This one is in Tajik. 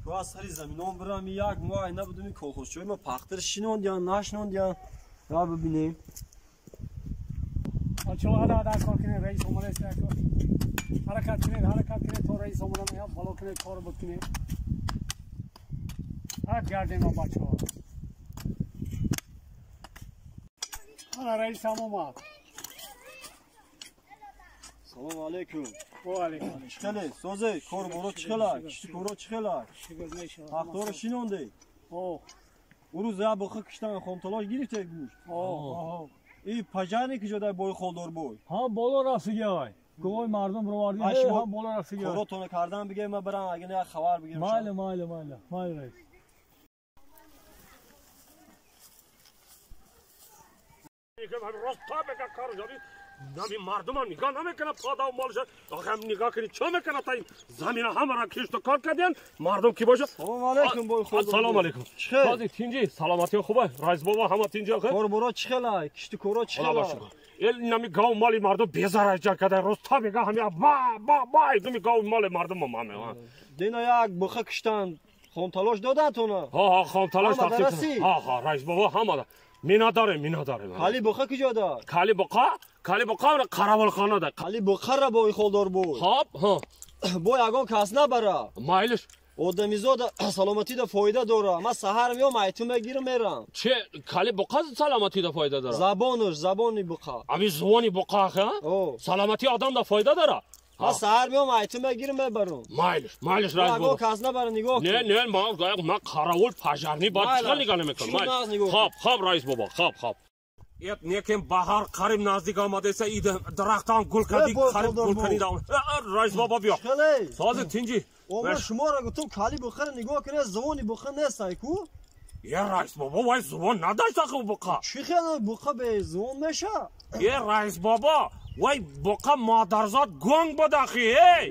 Ко аз сари заминон бирам як моҳ набудум колхозчиҳои ма пахтар шинондиян, нашинондиян. Ра бибинем. Бачаҳо ада кор кунед, раис омадааст. Ҳаракат кунед, ҳаракат кунед то раис омада меяд, бало кунед, кор буд кунед. Ҳарак гардем ма бачаҳо. Ана раис ҳам омад. Салом алейкум. Ва алейкум. Чӣ хеле? Созе, кор боро чӣ хела? Кишти коро чӣ хела? Пахторо шинонде? О. Урӯз я буха киштан хомталош гирифте гӯшт. О. И пожарни ки ҷодай бой холдор бой. Ҳам боло рафтигиай. Говои мардум роварди, ҳам боло рафтигиай. Коротона кардан бигем, ма барам, агар як хабар бигирам. Майли, майли, майли. Майли раис. Рост та бега кар ҷави нами мардумам нигоҳ намекунад, пода молша охам нигоҳ кунӣ чо мекунад, та ин замина ҳамара кишту кор кардиян мардум ки боша. Салом алейкум бой холдор. Салом алейкум. Чӣ хел? Сози тинҷи, саломатӣ хуба, раис бобо ҳама тинҷи охе. Кор боро чӣ хела? Кишту коро чӣ хела? Эл нами гав мали мардум безара ҷа када рост та бега ҳами ба ба ба думи гав мали мардум маме. Дина як буха киштан хомталош додатона? Ҳа ҳа, хомталош тақсим. Ҳа ҳа, раис бобо ҳама мина дорем, мина дорем. Кали буха куҷо дор? Кали буқа? Кали буқа қаравулхона да. Кали буқара бой холдор бой. Хоб, ҳа. Бой ягон кас набара. Майлиш. Одамизода саломатида фоида дора. Ман саҳар меом, айту мегирам, мерам. Че, кали буқа саломатида фоида дора? Забонуш, забони буқа. Ами зубони буқа, ха? Саломати одамда фоида дора? Ман саҳар меом, айту мегирам, мебарам. Майлиш, майлиш раис бобо. Ягон кас набара, нигоҳ кун. Не, не, ман қаравул пожарни бад чӣ нигоҳ намекунам. Хоб, хоб раис бобо, хоб, хоб. Эт некем баҳар қариб наздик омадеса, ид дарахтан гул кади, қариб гул кади. Раис бобо биё. Сози тинҷи. Омар шуморо гуфтум кали бухара нигоҳ кунед, зубони буха нест ай ку? Е раис бобо, вай зубон надошт ахи буқа. Чӣ хел буқа бе зубон меша? Е раис бобо, вай буқа модарзод гонг буд ахи, эй!